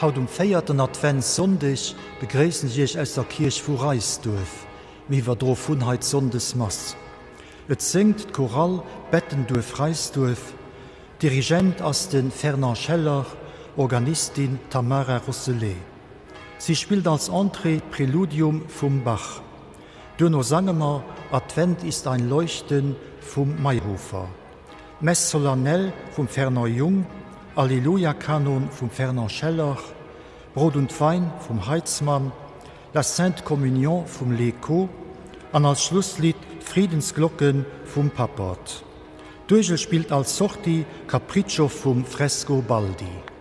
Haut um véierten Adventssonndeg begréissen ech Iech aus der Kierch vu Reisduerf. Mir iwwerdroe vun hei d'Sonndesmass. Et séngt d'Chorale Bettenduerf-Reisduerf. Dirigent ass de Fernand Scheller, Organistin Tamara Rosselet. Si spillt als Entrée Präludium vum Bach. Duerno sange mer Advent ist ein Leuchten vum Mayrhofer, Messe solennelle vum Fernand Jung, Alleluja-Kanon vum Fernand Scheller, Brot und Wein vum Heitzmann, La Sainte Communion vum Leko an als Schlusslidd Friedensglocken vum Pappert. D'Uergel spillt als Sortie Capriccio vum Frescobaldi.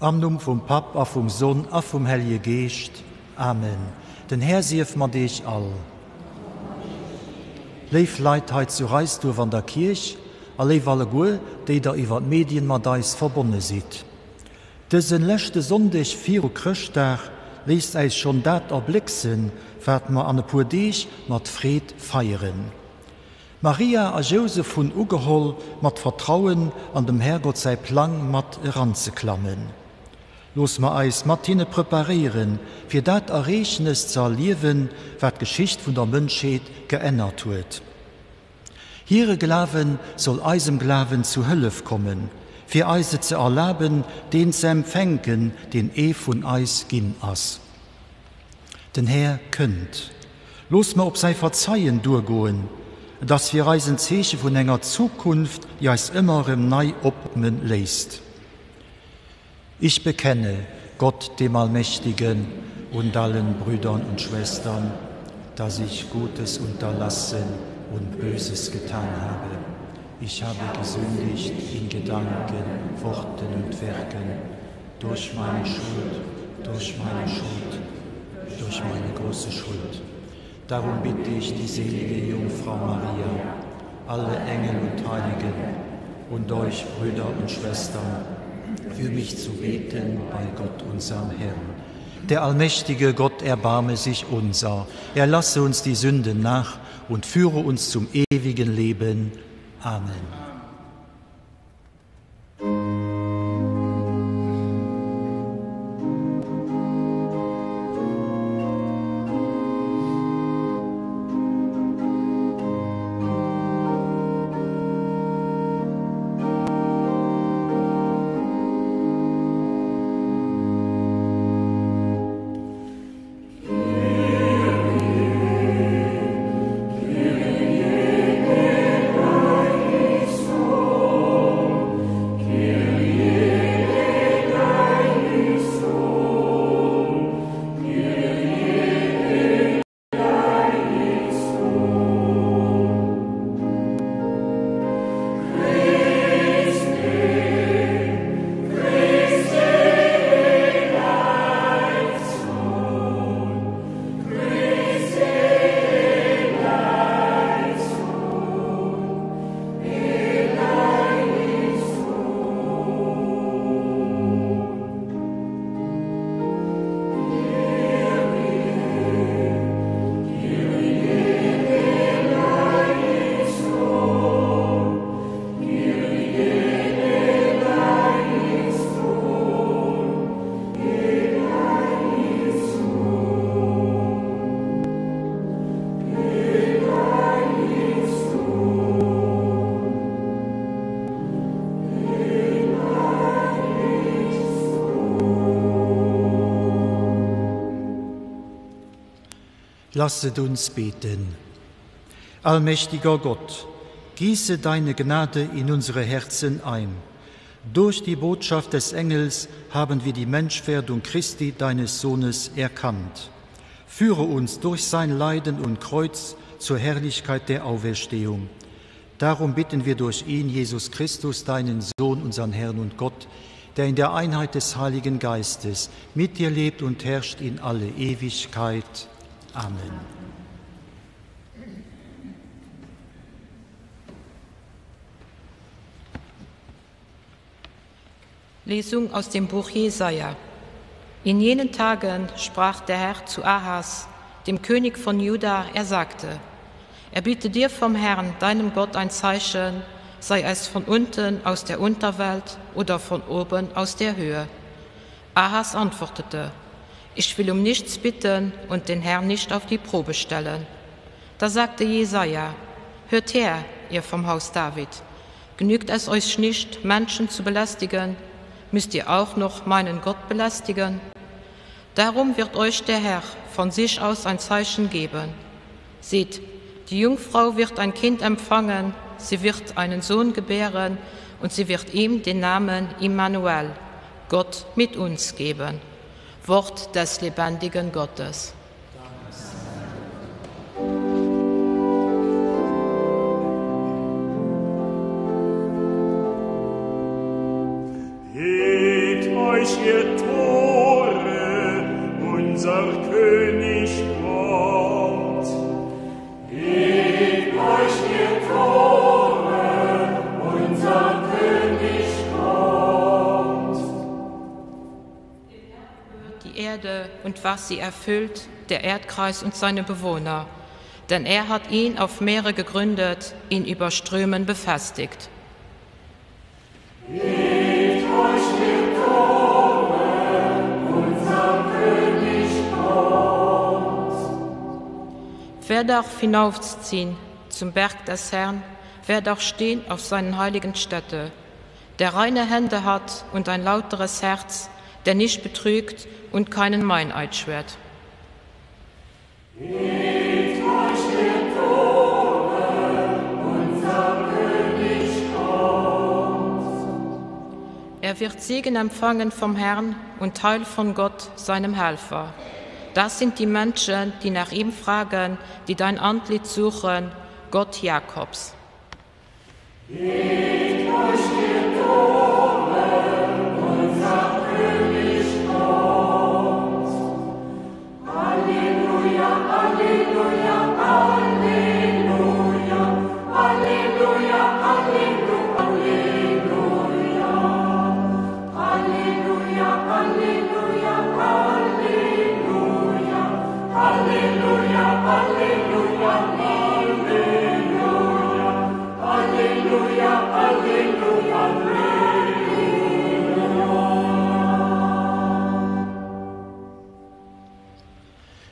Am Numm vum Papp a vum Sonn a vum Hellje Geescht. Amen. Den Här sief mat Iech all. Léif Leit hei zu Reisduerf an der Kierch a léif alleguer, déi der iwwer d'Medien mat eis verbonne sidd. Dësen leschte Sonndeg viru Chrëschtdag léisst äis schonn dat erblécksen, wat mer an e puer Deeg mat Freed feieren. Maria a Jousef hunn ugeholl, mat Vertrauen an dem Härgott säi Plang mat eranzeklammen. Looss mer eis mat hinne preparéieren, fir dat Ereegnes ze erliewen, wat d'Geschicht vun der Mënschheet geännert huet. Hire Glawe soll eisem Glawen zu Hëllef kommen, fir eis et ze erlaben, deen ze empfänken, deen ee vun eis ginn ass. Den Här kënnt. Looss mer op säi Verzeien duergoen. Et ass fir eis en Zeeche vun enger Zukunft, déi eis ëmmer erëm nei opme léisst. Ich bekenne Gott dem Allmächtigen und allen Brüdern und Schwestern, dass ich Gutes unterlassen und Böses getan habe. Ich habe gesündigt in Gedanken, Worten und Werken, durch meine Schuld, durch meine Schuld, durch meine große Schuld. Darum bitte ich die selige Jungfrau Maria, alle Engel und Heiligen und euch Brüder und Schwestern, für mich zu beten bei Gott unserem Herrn. Der allmächtige Gott erbarme sich unser, er lasse uns die Sünden nach und führe uns zum ewigen Leben. Amen. Lasset uns beten. Allmächtiger Gott, gieße deine Gnade in unsere Herzen ein. Durch die Botschaft des Engels haben wir die Menschwerdung Christi deines Sohnes erkannt. Führe uns durch sein Leiden und Kreuz zur Herrlichkeit der Auferstehung. Darum bitten wir durch ihn, Jesus Christus, deinen Sohn, unseren Herrn und Gott, der in der Einheit des Heiligen Geistes mit dir lebt und herrscht in alle Ewigkeit. Amen. Lesung aus dem Buch Jesaja. In jenen Tagen sprach der Herr zu Ahas, dem König von Juda, er sagte: Erbitte dir vom Herrn, deinem Gott, ein Zeichen, sei es von unten aus der Unterwelt oder von oben aus der Höhe. Ahas antwortete: Ich will um nichts bitten und den Herrn nicht auf die Probe stellen. Da sagte Jesaja: Hört her, ihr vom Haus David, genügt es euch nicht, Menschen zu belästigen, müsst ihr auch noch meinen Gott belästigen? Darum wird euch der Herr von sich aus ein Zeichen geben. Seht, die Jungfrau wird ein Kind empfangen, sie wird einen Sohn gebären und sie wird ihm den Namen Immanuel, Gott mit uns geben. Wort des lebendigen Gottes. Hebt euch. euch, ihr Tore, unser König kommt. Hebt euch, ihr Tore, unser König kommt. Die Erde und was sie erfüllt, der Erdkreis und seine Bewohner. Denn er hat ihn auf Meere gegründet, ihn über Strömen befestigt. Hebt euch, ihr Tore, unser König kommt. Wer darf hinaufziehen zum Berg des Herrn, wer darf stehen auf seinen heiligen Stätte, der reine Hände hat und ein lauteres Herz, der nicht betrügt und keinen Meineid schwört. Hebt euch, ihr Tore, unser König kommt. Er wird Segen empfangen vom Herrn und Teil von Gott, seinem Helfer. Das sind die Menschen, die nach ihm fragen, die dein Antlitz suchen, Gott Jakobs. Hebt euch, ihr Tore, unser König kommt. Halleluja, Halleluja, Halleluja, Halleluja, Halleluja, Halleluja, Halleluja, Halleluja, Halleluja, Halleluja, Halleluja, Halleluja, Halleluja,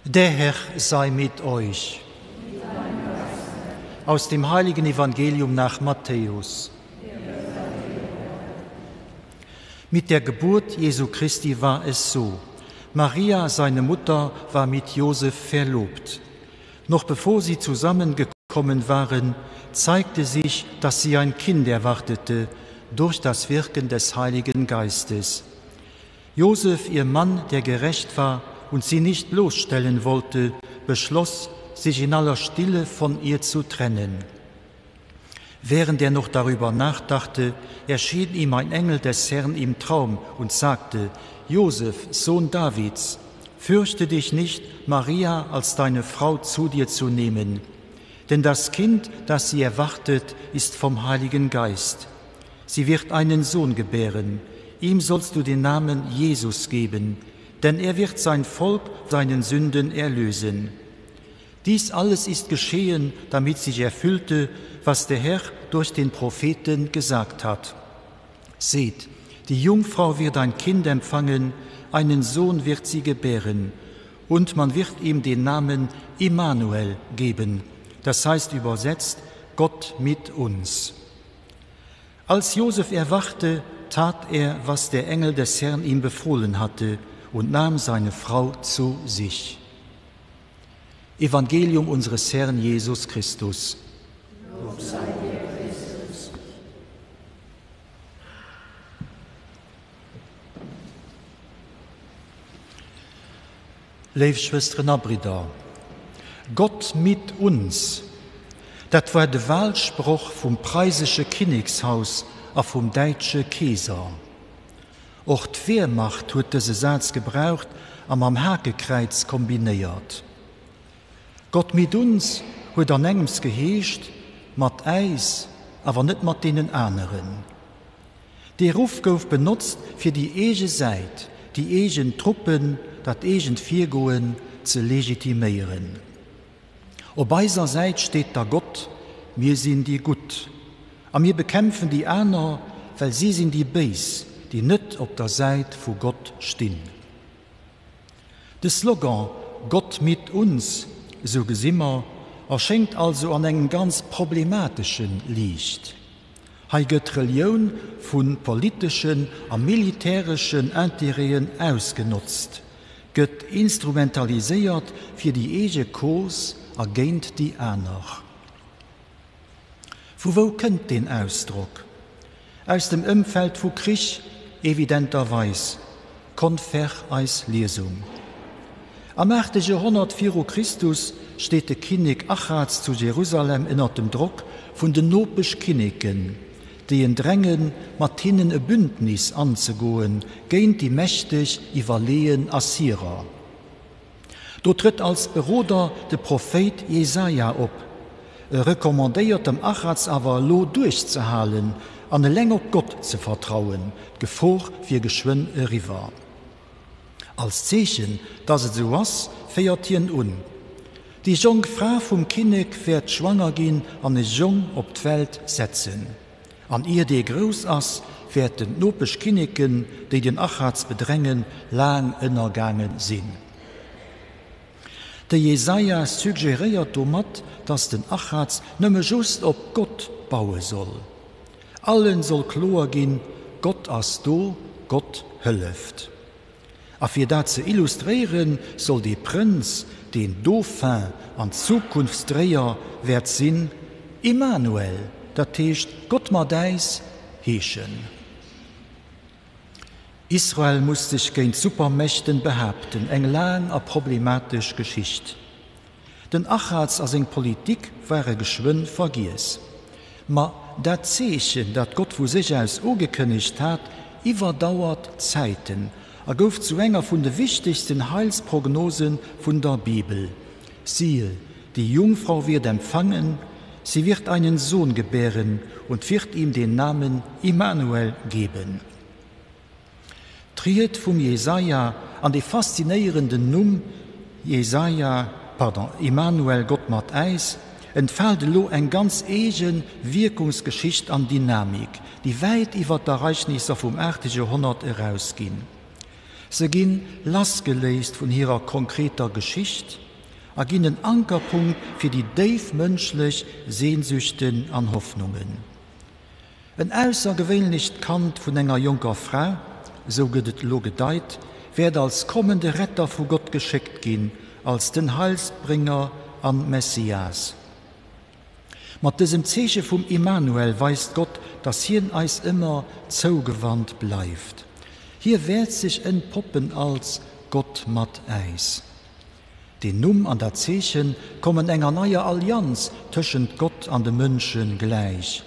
Der Herr sei mit euch. Aus dem heiligen Evangelium nach Matthäus. Mit der Geburt Jesu Christi war es so. Maria, seine Mutter, war mit Josef verlobt. Noch bevor sie zusammengekommen waren, zeigte sich, dass sie ein Kind erwartete durch das Wirken des Heiligen Geistes. Josef, ihr Mann, der gerecht war und sie nicht bloßstellen wollte, beschloss, sich in aller Stille von ihr zu trennen. Während er noch darüber nachdachte, erschien ihm ein Engel des Herrn im Traum und sagte: Josef, Sohn Davids, fürchte dich nicht, Maria als deine Frau zu dir zu nehmen, denn das Kind, das sie erwartet, ist vom Heiligen Geist. Sie wird einen Sohn gebären, ihm sollst du den Namen Jesus geben, denn er wird sein Volk seinen Sünden erlösen. Dies alles ist geschehen, damit sich erfüllte, was der Herr durch den Propheten gesagt hat. Seht, die Jungfrau wird ein Kind empfangen, einen Sohn wird sie gebären, und man wird ihm den Namen Immanuel geben, das heißt übersetzt Gott mit uns. Als Josef erwachte, tat er, was der Engel des Herrn ihm befohlen hatte, und nahm seine Frau zu sich. Evangelium unseres Herrn Jesus Christus. Lob sei dir, Christus. Léif Schwësteren a Bridder, Gott mit uns, dat war de Wahlsproch vum preisesche Kinnekshaus a vum däitsche Keeser. Och d'Wehrmacht huet dëse Saz gebraucht a mam Hakekräiz kombinéiert. Gott mit uns huet an engems geheescht, mat äis, awer net mat deenen aneren. Dee Ruff gouf benotzt, fir déi eege Säit, déi eegen Truppen, dat eegent Virgoen ze legitiméieren. Op eiser Säit steet da Gott, mir sinn déi Gutt a mir bekämpfen déi aner, well si sinn déi Béis, déi net op der Säit vu Gott stinn. De Slogan Gott mit uns, esou gesi mer, erschéngt also an engem ganz problematesche Liicht. Hei gëtt d'Relioun vu politeschen a militäreschen Intérêten ausgenotzt, gëtt instrumentaliséiert fir déi eege Cause a géint déi aner. Vu wou kënnt deen Ausdrock? Aus dem Ëmfeld vu Krich, evidenterweis, confer eis Liesung. Am aachte Joerhonnert viru Christus steet de Kinnek Achaz zu Jerusalem ënnert dem Drock vun den Nopeschkinneken. déi en drängen, mat hinnen e Bündnis anzegoen géint déi mächteg, iwwerleeën Assyrer. Do trëtt als Beroder de Prophéit Jesaja op. E recommandéiert dem Achaz awer elo duerchzehalen an eleng op Gott ze vertrauen, d'Gefor wier geschwënn eriwwer. Als Zeechen, dass et esou ass, féiert hien un, Déi jonk Fra vum Kinnek wäert schwanger ginn an e Jong op d'Welt setzen. An ier dee grouss ass, wäerten d'Nopeschkinneken, déi den Achaz bedrängen, laang ënnergaange sinn. De Jesaja suggeréiert domat, dass den Achaz nëmme just op Gott baue soll. Allen soll kloer ginn, Gott ass do, Gott hëlleft. A fir dat ze illustréieren, soll dee Prënz, deen Dauphin an Zukunftsdréier wäert sinn, Immanuel, dat heescht Gott mat äis, heeschen. Israel muss sech géint Supermächten behaapten, eng laang a problematesch Geschicht. Den Achaz a seng Politik ware geschwënn vergiess. Ma dat Zeechen, dat Gott vu sech aus ugekënnegt hat, iwwerdauert d'Zäiten a gouf zu enger vun de wichtegsten Heilsprognose vun der Bibel, Siehe, die Jungfrau wird empfangen, sie wird einen Sohn gebären und wird ihm den Namen Immanuel geben. D'Ried vum Jesaja an dee faszinéierenden Numm Jesaja, pardon, Immanuel, Gott mat äis, entfaalt elo eng ganz eege Wierkungsgeschicht an Dynamik, déi wäit iwwer d'Ereignisser vum aachte Joerhonnert erausginn. Se ginn lassgeléist vun hirer konkreter Geschicht a ginn en Ankerpunkt fir déi déif mënschlech Sehnsüchten an Hoffnungen. En aussergewéinlecht Kand vun enger jonker Fra, esou gëtt et elo gedeit, wäert als kommende Retter vu Gott geschéckt ginn, als den Heilsbrénger an Messias. Mat dësem Zeeche vum Immanuel weist Gott, dass hien eis ëmmer zougewannt bleift. Hie wäert sech entpoppen als Gott mat äis. Den Numm an dat Zeeche kommen enger neier Allianz tëschent Gott an de Mënsche gläich.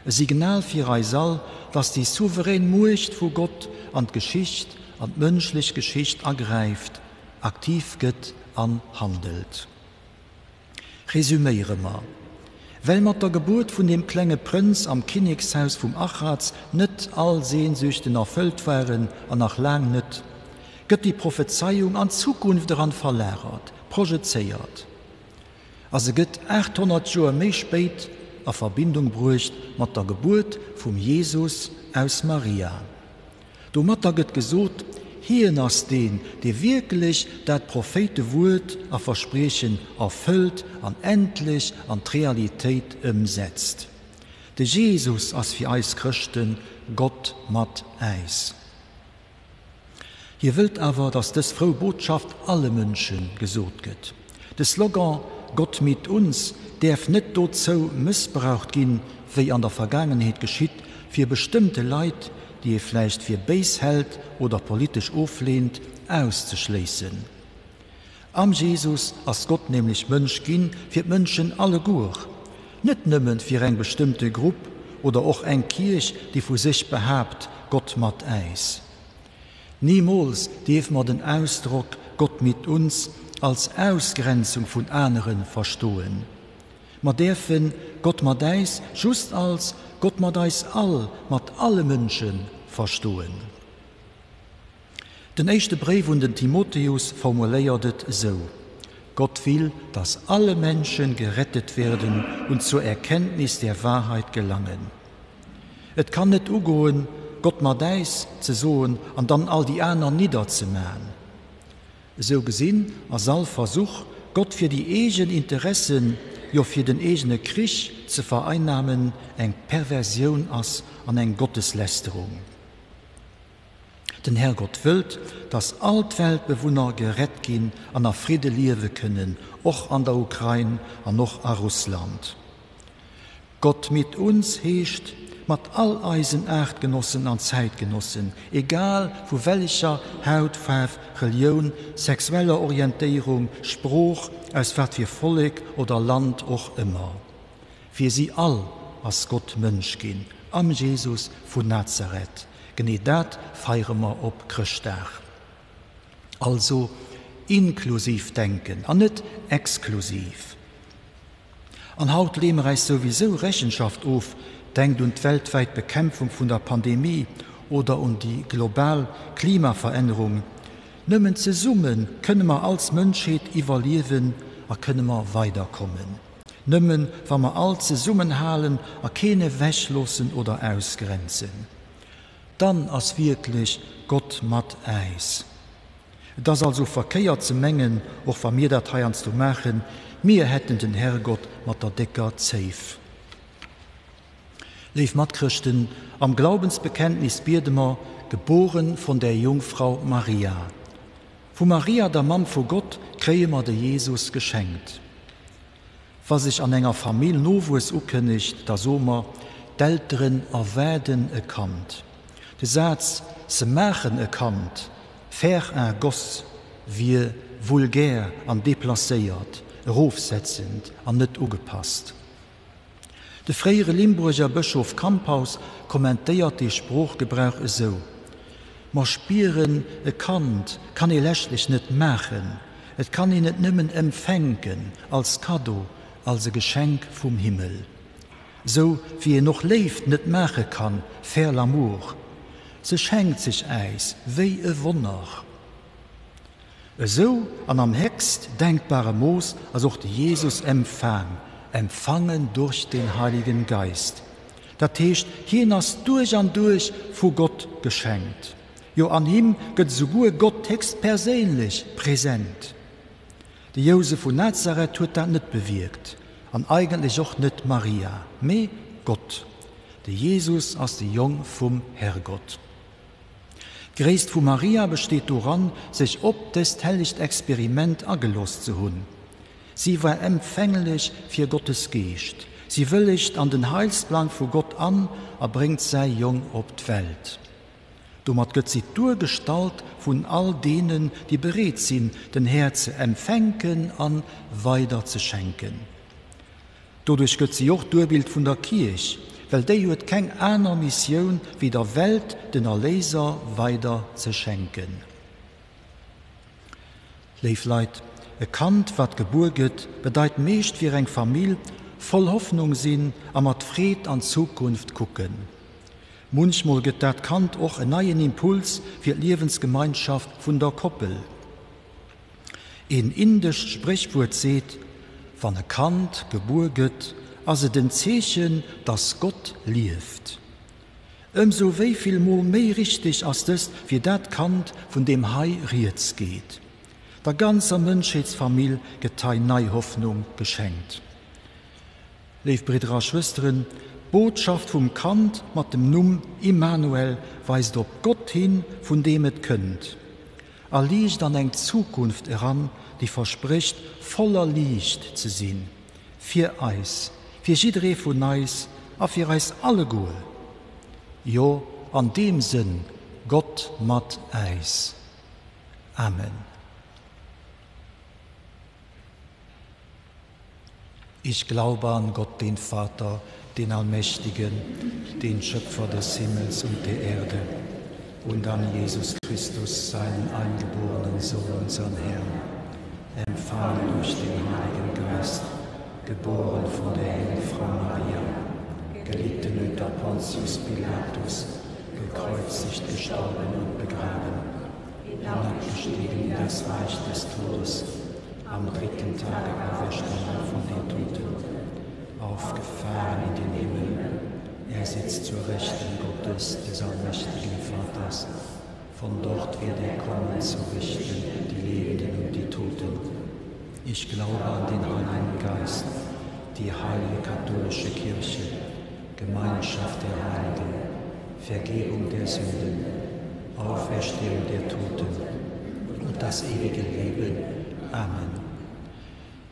E Signal fir eis all, dass déi souverän Muecht vu Gott an d'Geschicht, an d'mënschlech Geschicht agräift, aktiv gëtt an handelt. Resüméiere mer, Well mat der Gebuert vun deem klenge Prënz am Kinnekshaus vum Achaz net all Sehnsüchten erfëllt waren, an nach laang net, gëtt déi Prophezeiung an d'Zukunft eran verlagert, projezéiert, a se gëtt 800 Joer méi spéit a Verbindung bruecht mat der Gebuert vum Jesus aus Maria. Domatter gëtt gesot, Hien ass deen, dee wierklech dat Prophéitewuert a Verspriechen erfëllt an endlech an d'Realitéit ëmsetzt. De Jesus ass fir eis Chrëschten Gott mat äis. Hie wëllt awer, datt dës frou Botschaft alle Mënsche gesot gëtt. De Slogan Gott mit uns däerf net dozou mëssbraucht ginn, wéi an der Vergaangenheet geschitt, fir bestëmmte Leit, déi ee vläicht fir béis hält oder politesch ofleent, auszeschléissen. Am Jesus ass Gott nämlech Mënsch ginn fir d'Mënschen alleguer, net nëmmen fir eng bestëmmte Grupp oder och eng Kierch, déi vu sech behaapt, Gott mat äis. Nimools dierf mer den Ausdrock Gott mit uns als Ausgrenzung vun anere verstoen. Mer däerfen Gott mat äis just als Gott mat eis all, mat alle Mënsche verstoen. Den éischte Bréif un den Timotheus formuléiert et esou, Gott will, dass alle Menschen gerettet werden und zur Erkenntnis der Wahrheit gelangen. Et kann net ugoen, Gott mat äis ze soen an dann all déi aner nidderzemaen. Esou gesinn ass all Versuch, Gott fir déi eegen Interessen, jo fir den eegene Krich ze vereinnahmen, eng Perversioun ass an eng Gotteslästerung. Den Herrgott wëllt, dass all d'Weltbewunner gerett ginn an a Fridde liewe kënnen, och an der Ukrain an och a Russland. Gott mit uns heescht, mat all eisen Aartgenossen an Zäitgenossen, egal vu wellecher Hautfaarf, Relioun, sexueller Orientéierung, Sprooch, aus wat fir Vollek oder Land och ëmmer. Fir si all ass Gott Mënsch ginn. Am Jesus vun Nazareth. Genee dat feiere mer op Chrëschtdag. Also inklusiv denken an net exklusiv. An haut leeë mer äis souwisou Rechenschaft of, denkt un d'weltwäit Bekämpfung vun der Pandemie oder un déi global Klimaverännerung. Nëmmen zesumme kënne mer als Mënschheet iwwerliewen a kënne mer weiderkommen. Nëmmen wa mer all zesummenhalen a keen ewechloossen oder ausgrenzen. Dann ass wierklech Gott mat äis. Et ass also verkéiert ze mengen, och wa mir dat heiansdo maachen, mir hätten den Herrgott mat der décker Zéif. Léif Matchrëschten, am Glaubensbekenntnis biede mer, Geboren von der Jungfrau Maria. Vu Maria, der Mamm vu Gott, kréie mer de Jesus geschenkt. Wa sech an enger Famill Nowuess ukënnegt, da soe mer, D'Elteren erwaarden e Kand. De Saz Se maachen e Kand, faire un gosse, wier vulgär an deplacéiert, erofsetzend an net ugepasst. De fréiere Limburger Bëschof Kamphaus kommentéiert dee Sproochgebrauch esou, Mer spieren, e Kand kann ee leschtlech net maachen, et kann een et nëmmen empfänken als Kaddo, als e Geschenk vum Himmel. Sou wéi een och Léift net maache kann, faire l'amour, se schenkt sech äis wéi e Wonner. Esou an am héchst denkbare Mooss ass och de Jesus empfaang, empfangen durch den Heiligen Geist. Dat heescht, hien ass duerch an duerch vu Gott geschenkt. Jo, an him gëtt esouguer Gott héchstperséinlech present. De Jousef vun Nazareth huet dat net bewierkt, an eigentlech och net d'Maria, mee Gott. De Jesus ass de Jong vum Herrgott. D'Gréisst vu Maria besteet doran, sech op dëst hellegt Experiment agelooss ze hunn. Si war empfänglech fir Gottes Geescht. Si wëllegt an den Heilsplang vu Gott an a bréngt säi Jong op d'Welt. Domat gëtt si d'Urgestalt vun all deenen, déi bereet sinn, den Här ze empfänken an weider ze schenken. Doduerch gëtt si och d'Urbild vun der Kierch, well déi huet keng aner Missioun wéi der Welt den Erléiser weider ze schenken. Léif Leit, e Kand wat gebuer gëtt, bedeit meescht fir eng Famill, voll Hoffnung sinn a mat Freed an d'Zukunft kucken. Munchmol gëtt dat Kand och en neien Impuls fir d'Liewensgemeinschaft vun der Koppel. Een indescht Spréchwuert seet, Wann e Kand gebuer gëtt, ass et en Zeechen, dass Gott lieft. Ëmsou wéi vill mol méi richteg ass dëst fir dat Kand, vun deem hei rieds geet. Der ganzer Mënschheetsfamill gëtt hei nei Hoffnung geschenkt. Léif Bridder a Schwësteren, d'Botschaft vum Kand mat dem Numm Immanuel weist op Gott hin, vun deem et kënnt. A liicht an eng Zukunft eran, déi versprécht, voller Liicht ze sinn, fir eis, fir jidderee vun eis a fir eis alleguer. Jo, an deem Sënn, Gott mat äis. Amen. Ich glaube an Gott, den Vater, den Allmächtigen, den Schöpfer des Himmels und der Erde, und an Jesus Christus, seinen eingeborenen Sohn, unseren Herrn, empfangen durch den Heiligen Geist, geboren von der Jungfrau Maria, gelitten unter Pontius Pilatus, gekreuzigt, gestorben und begraben, hinabgestiegen in das Reich des Todes, am dritten Tage auferstanden von den Toten, aufgefahren in den Himmel, er sitzt zur Rechten Gottes, des allmächtigen Vaters. Von dort wird er kommen zu richten die Lebenden und die Toten. Ich glaube an den Heiligen Geist, die heilige katholische Kirche, Gemeinschaft der Heiligen, Vergebung der Sünden, Auferstehung der Toten und das ewige Leben. Amen.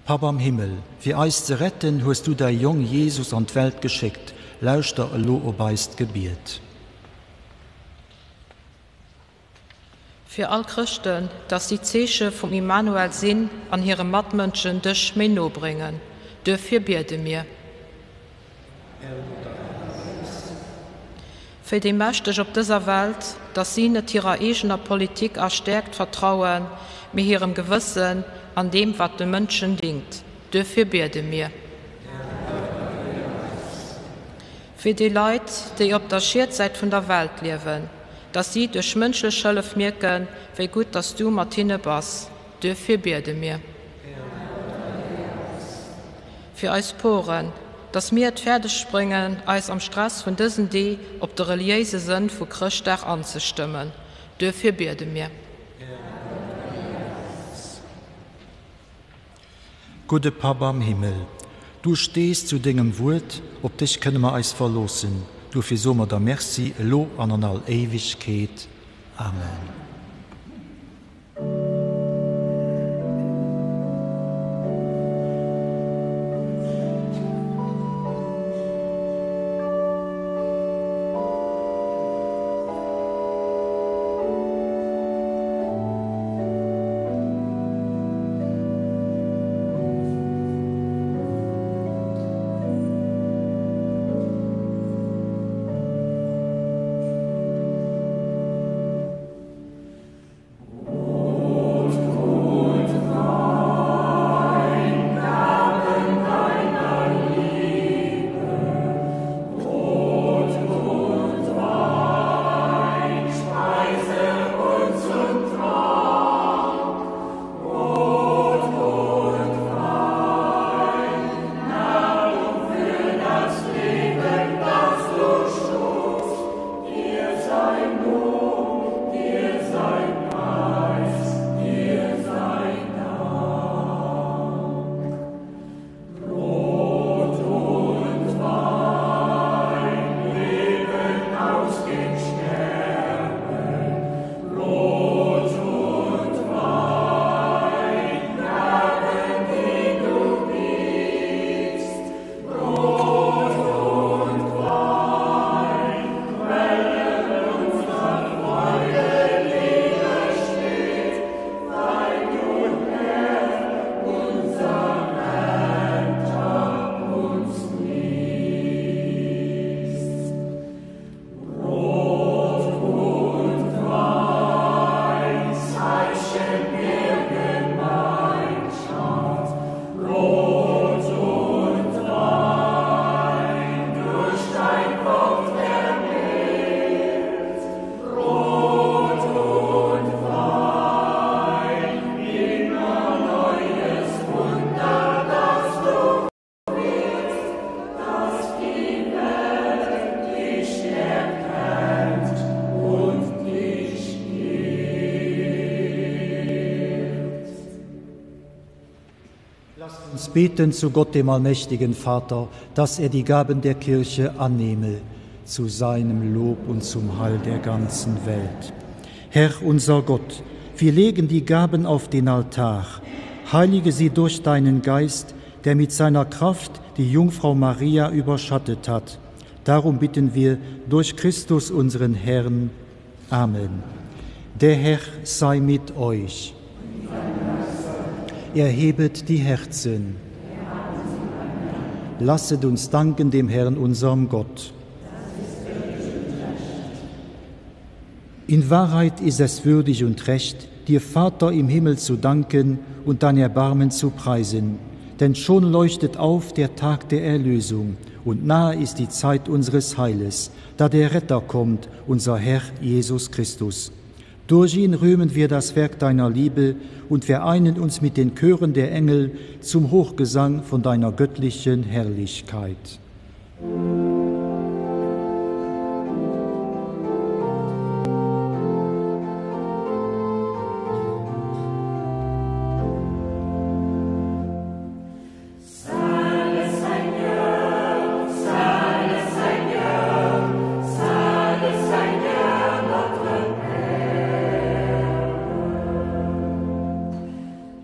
Papp am Himmel, fir eis ze retten, hues du däi Jong Jesus an d'Welt geschéckt. Lauschter elo op eist Gebiet. Fir all Chrëschten, dass si d'Zeeche vum Immanuel sinn an hire Matmënschen dech méi no bréngen. Duerfir biede mir. Herr Gott, erhör eis. Fir déi Mächteg op dëser Welt, datt si net hirer eegener Politik a Stäerkt vertrauen, mee hirem Gewëssen an deem, wat de Mënschen dingt. Duerfir biede mir. Fir déi Leit, déi op der Schietsäit vun der Welt liewen, datt si duerch mënschlech Hëllef mierken, wéi gutt datt s du mat hinne bass. Duerfir biede mir. Fir eis Poren, datt mir et fäerdeg bréngen, eis am Stress vun dësen Dee op de reliéise Sënn vu Chrëschtdag anzestëmmen. Duerfir biede mir. Gudde Papp am Himmel, du stees zu dengem Wuert, op dech kënne mer eis verloossen. Dofir soe mer der Merci, elo an an all Éiwegkeet. Amen. Lasst uns beten zu Gott, dem allmächtigen Vater, dass er die Gaben der Kirche annehme, zu seinem Lob und zum Heil der ganzen Welt. Herr unser Gott, wir legen die Gaben auf den Altar, heilige sie durch deinen Geist, der mit seiner Kraft die Jungfrau Maria überschattet hat. Darum bitten wir durch Christus unseren Herrn. Amen. Der Herr sei mit euch. Erhebet die Herzen. Lasset uns danken dem Herrn unserem Gott. In Wahrheit ist es würdig und recht, dir Vater im Himmel zu danken und dein Erbarmen zu preisen, denn schon leuchtet auf der Tag der Erlösung und nahe ist die Zeit unseres Heiles, da der Retter kommt, unser Herr Jesus Christus. Durch ihn rühmen wir das Werk deiner Liebe und vereinen uns mit den Chören der Engel zum Hochgesang von deiner göttlichen Herrlichkeit.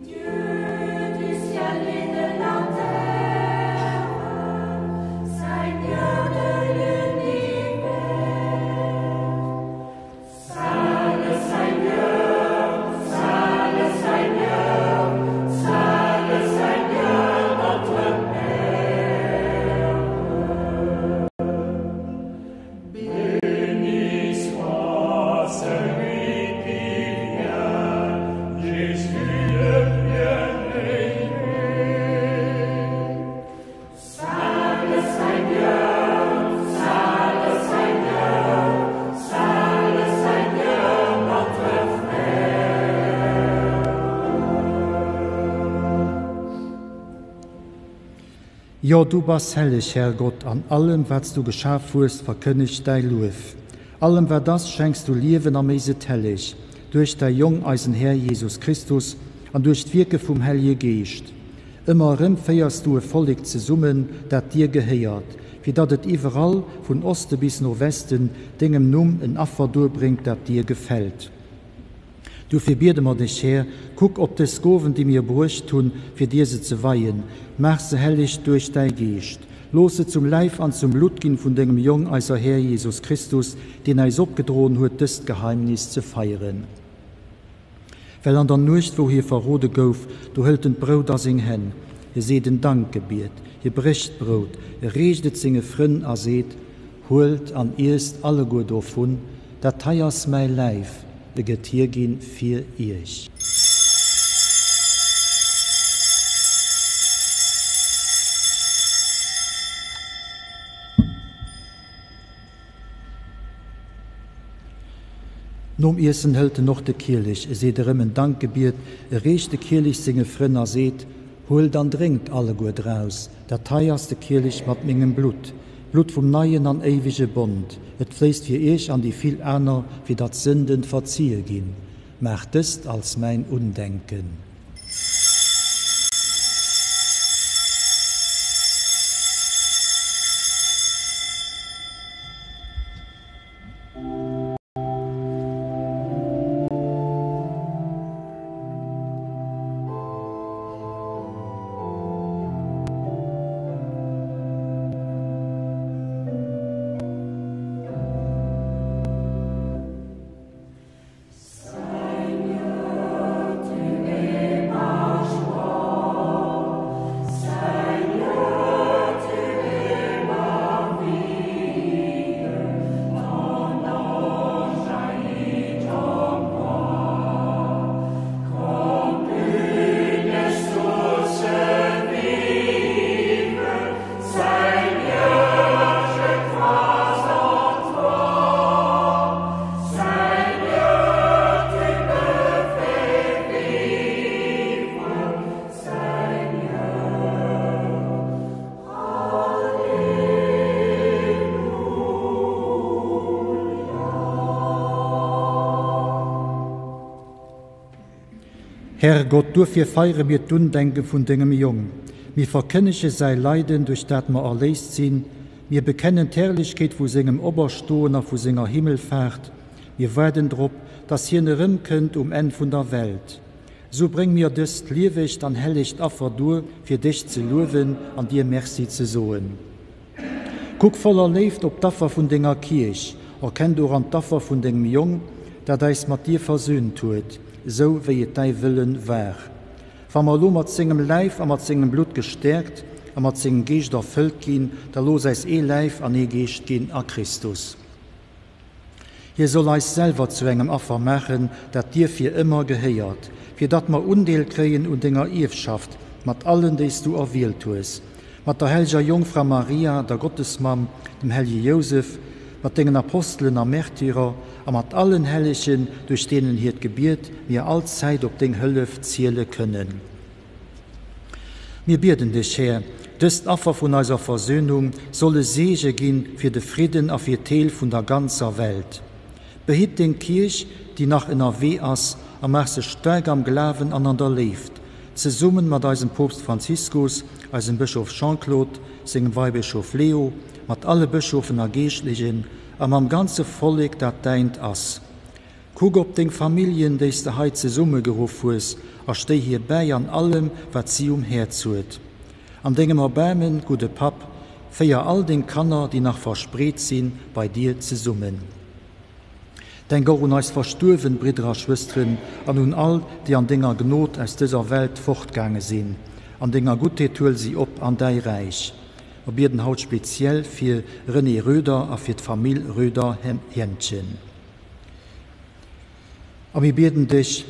Dieu du ciel et de la terre, Seigneur. Jo, du bass helleg, Herrgott, an allem, wat s du geschaf hues, verkënnegt däi Luef. Allem, wat ass, schenks du Liewen a méis et helleg, duerch däi Jong, eisen Här Jesus Christus, an duerch d'Wierke vum Hellje Geescht. Ëmmer erëm féiers du e Vollek zesummen, dat dir gehéiert, fir datt et iwwerall, vun Oste bis no Westen, dengem Numm en Affer duerbréngt, dat dir gefält. Dofir biede mer dech, Här, kuck op dës Gowen, déi mir bruecht hunn, fir dir se ze weien. Maach se helleg duerch däi Geescht. Looss se zum Läif an zum Blutt ginn vun dengem Jong, eiser Här Jesus Christus, deen äis opgedroen huet, dëst Geheimnis ze feieren. Well an der Nuecht, wou hie verrode gouf, do hëlt en d'Brout a seng Hänn, hie seet en Dankgebiet, hie brécht d'Brout, e reecht et senge Frënn a seet, Huelt an iesst alleguer dovun, dat hei ass mäi Läif, e gëtt hierginn fir iech. Nom Iessen hëlt en och de Kielech, e seet erëm en Dankgebiet, e reecht de Kielech senge Frënn a seet, Huelt an drénkt alleguer draus, dat hei ass de Kielech mat mengem Blutt, d'Blutt vum neien an éiwege Bond. Et fléisst fir iech an déi vill aner, fir datt d'Sënden verzie ginn. Maacht dëst als mäin Undenken. Herrgott, duerfir feiere mir d'Undenke vun dengem Jong. Mir verkënnege säi Leiden, duerch dat mer erléist sinn. Mir bekennen d'Herrlechkeet vu sengem Operstoen a vu senger Himmelfaart. Mir waarden drop, dass hien erëmkënnt um Enn vun der Welt. Sou bréng mir dëst liewegt an hellegt Affer duer, fir dech ze luewen an dir Merci ze soen. Kuck voller Léift op d'Affer vun denger Kierch, erkenn doran d'Affer vun dengem Jong, dat eis mat dir versöhnt huet, sou wéi et däi Wëllen war. Wa mer elo mat sengem Läif a mat sengem Blutt gestäerkt a mat sengem Geescht erfëllt ginn, da looss äis ee Läif an ee Geescht ginn a Christus. Hie soll eis selwer zu engem Affer maachen, dat dir fir ëmmer gehéiert, fir datt mer Undeel kréien un denger Ierfschaft mat allen, déi s du erwielt hues, mat der hellger Jongfra Maria, der Gottesmamm, dem hellge Jousef, mat dengen Apostelen a Märtyrer a mat allen Hellegen, duerch deenen hiert Gebiet mir allzäit op deng Hëllef ziele kënnen. Mir bieden dech, Här, dëst Affer vun eiser Versöhnung soll e Seege ginn fir de Fridden a fir d'Heel vun der ganzer Welt. Behitt deng Kierch, déi nach ënnerwee ass, a maach se staark am Glawen an an der Léift, zesummen mat eisem Poopst Franziskus, eisem Bëschof Jean-Claude, sengem Weibëschof Leo, mat alle Bëschofen a Geeschtlechen a mam ganze Vollek, dat däint ass. Kuck op deng Familljen, déi s de hei zesummegeruff hues, a stéi hir bäi an allem, wat si um Häerz huet. An dengem Erbaarmen, gudde Papp, féier all deng Kanner, déi nach verspreet sinn, bei dir zesummen. Denk och un eis verstuerwen Bridder a Schwësteren an un all, déi an denger Gnod aus dëser Welt fortgaange sinn. An denger Guttheet huel si op an däi Räich. Mer bieden haut speziell fir Renée Roeder a fir d'Famill Roeder-Hentgen. A mir bieden dech,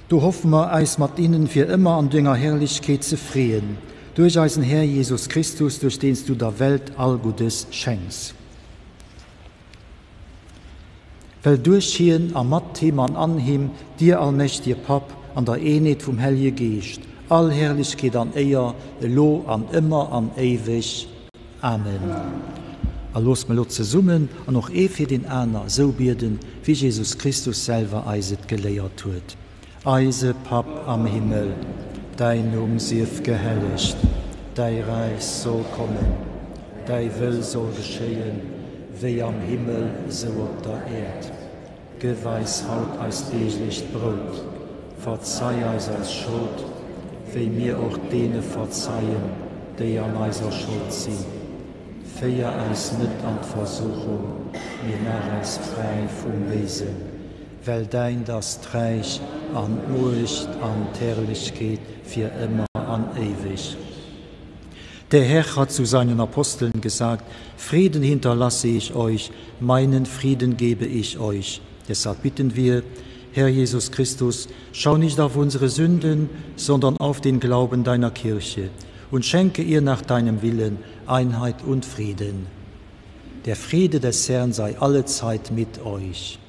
do hoffe mer, äis mat innen fir ëmmer an denger Herrlechkeet ze freeën, duerch eisen Här Jesus Christus, duerch deen s du der Welt all Guddes schenks. Well duerch hien a mat him an an him dir, allmächtige Papp, an der Eenheet vum Hellje Geescht, all Herrlechkeet an Éier, elo an ëmmer an éiweg. Amen. A loosst mer elo zesummen an och ee fir deen aner esou bieden, wéi Jesus Christus selwer eis et geléiert huet. Eise Papp am Himmel, däin Numm sief gehellegt, däi Räich soll kommen, däi Wëll soll geschéien, wéi am Himmel, sou op der Äerd. Gëff eis haut eist deeglecht Brout. Verzei eis eis Schold, wéi mir och deene verzeien, déi an eiser Schold sinn. Féier eis net an d'Versuchung, mee maach eis fräi vum Béisen. Well däint ass d'Räich an d'Muecht an d'Herrlechkeet fir ëmmer an éiweg. Der Herr hat zu seinen Aposteln gesagt, Frieden hinterlasse ich euch, meinen Frieden gebe ich euch. Deshalb bitten wir, Herr Jesus Christus, schau nicht auf unsere Sünden, sondern auf den Glauben deiner Kirche und schenke ihr nach deinem Willen Einheit und Frieden. Der Friede des Herrn sei allezeit mit euch.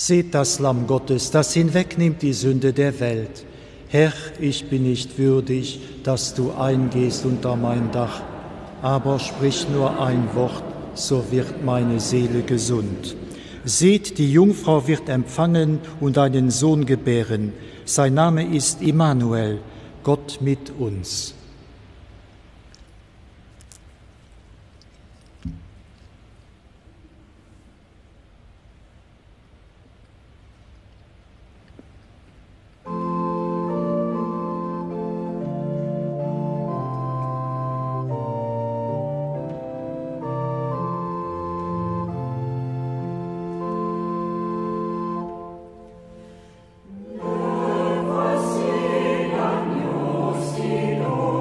Seht das Lamm Gottes, das hinwegnimmt die Sünde der Welt. Herr, ich bin nicht würdig, dass du eingehst unter mein Dach, aber sprich nur ein Wort, so wird meine Seele gesund. Seht, die Jungfrau wird empfangen und einen Sohn gebären. Sein Name ist Immanuel, Gott mit uns. Le voici l'agneau si doux.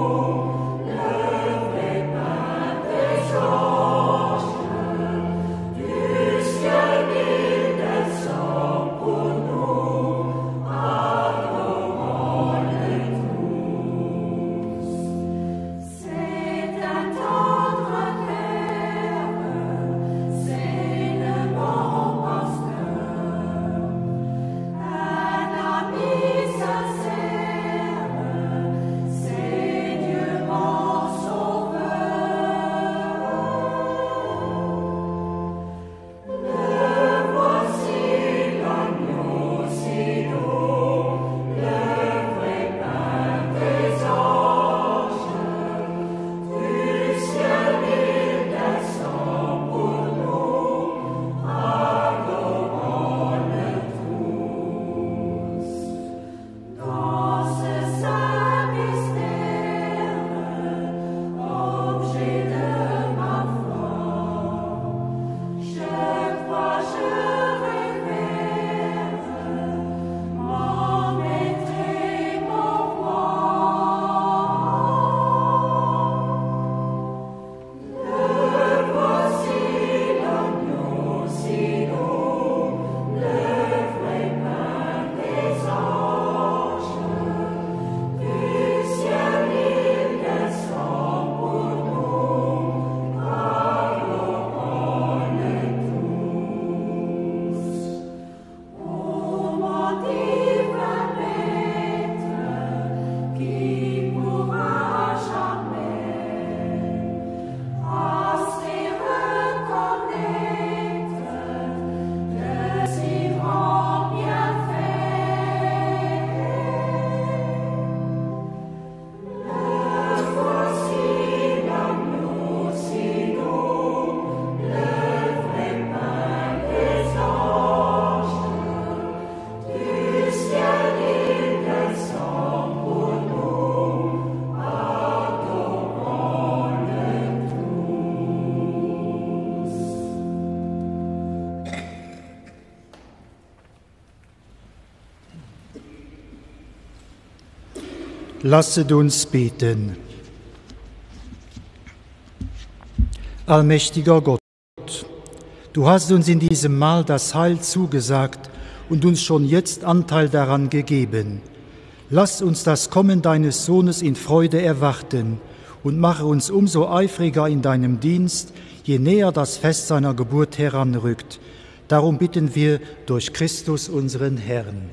Lasset uns beten. Allmächtiger Gott, du hast uns in diesem Mahl das Heil zugesagt und uns schon jetzt Anteil daran gegeben. Lass uns das Kommen deines Sohnes in Freude erwarten und mache uns umso eifriger in deinem Dienst, je näher das Fest seiner Geburt heranrückt. Darum bitten wir durch Christus unseren Herrn.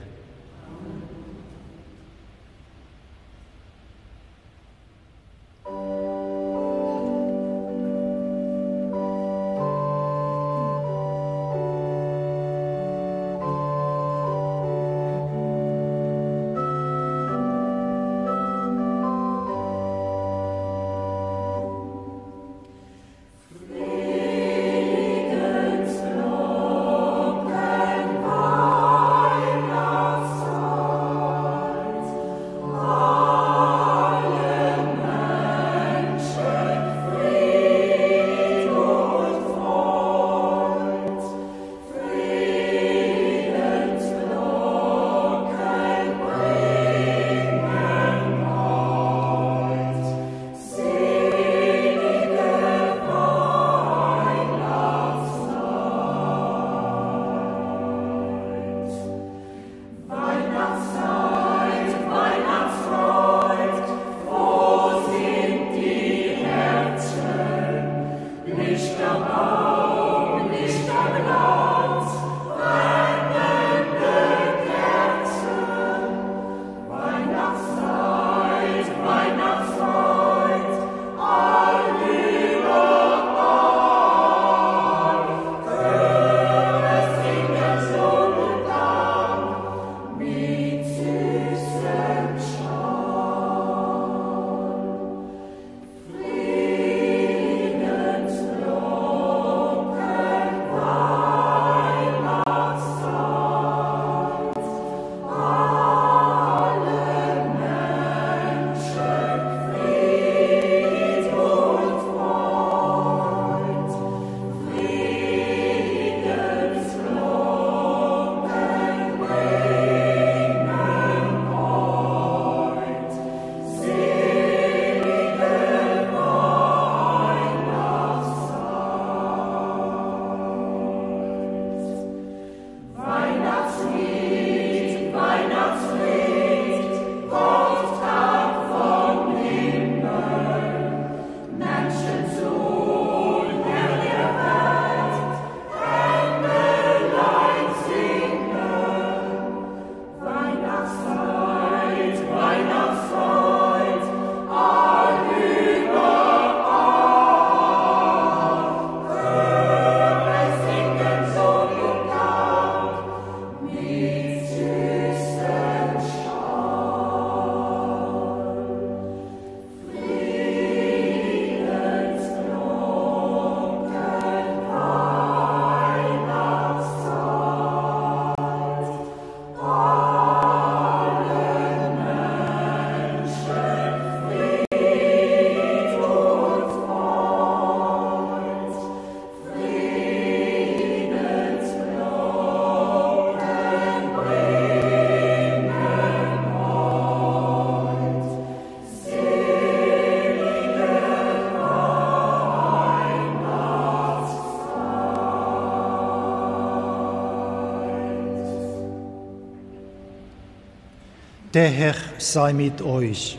Der Herr sei mit euch.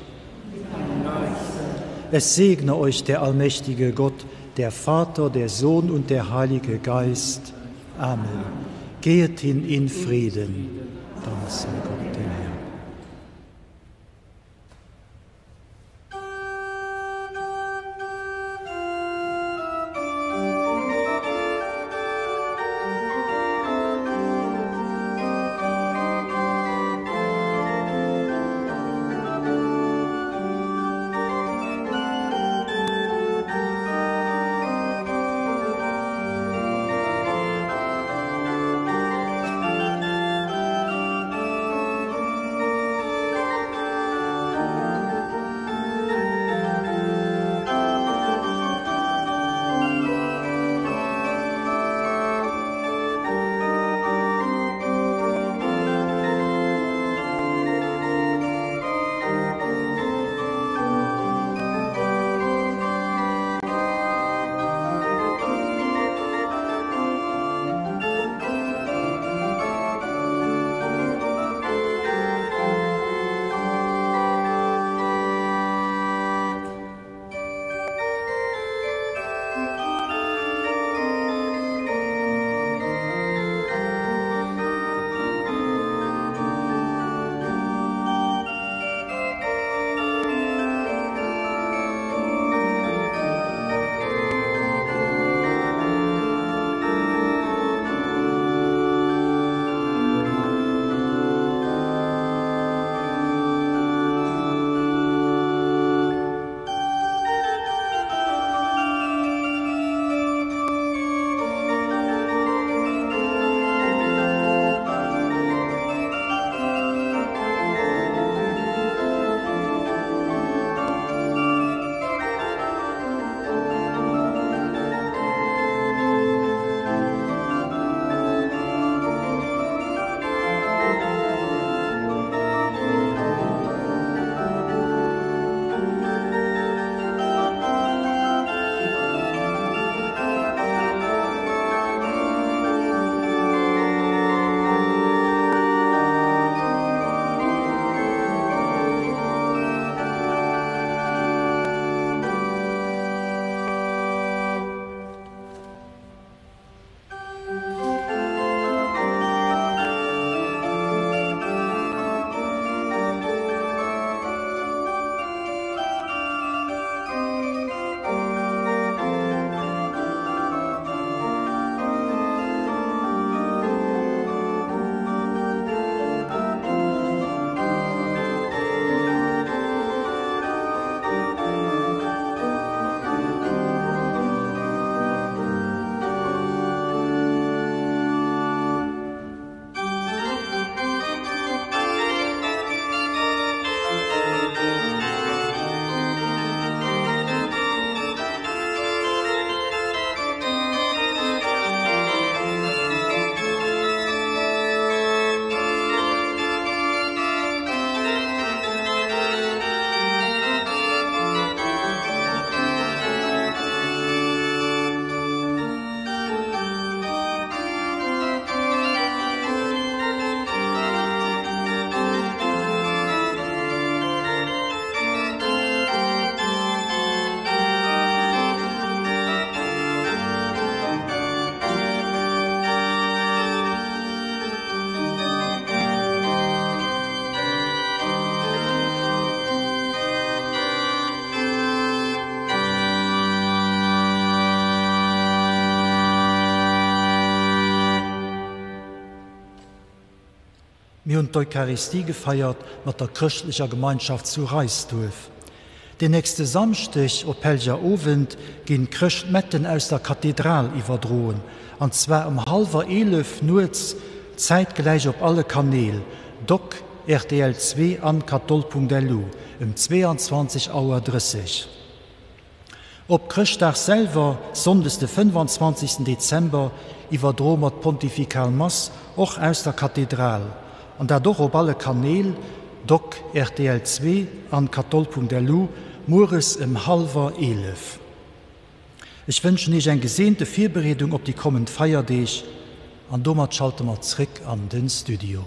Es segne euch der allmächtige Gott, der Vater, der Sohn und der Heilige Geist. Amen. Gehet hin in Frieden. Dank sei Gott dem Herrn. Mir hunn d'Eucharistie gefeiert mat der chrëschtlecher Gemeinschaft zu Reisduerf. Den nächste Samschdeg op Helger Owend ginn d'Chrëschtmetten aus der Kathedral iwwerdroen, an zwar ëm hallwer 11 nuets, zäitgläich op alle Kanäl, doc, rtl 2 an katol.lu, ëm 22 Auer 30. Op Chrëschtdag selwer, sonndes de 25. Dezember, iwwerdroe mer d'Pontifikal Mass och aus der Kathedral, an dat och op alle Kanäl, doc, rtl 2 an katol.lu, mueres ëm hallwer 11. Ech wënschen Iech eng geseente Virbereedung op déi kommend Feierdeeg an domat schalte mer zréck an den Studio.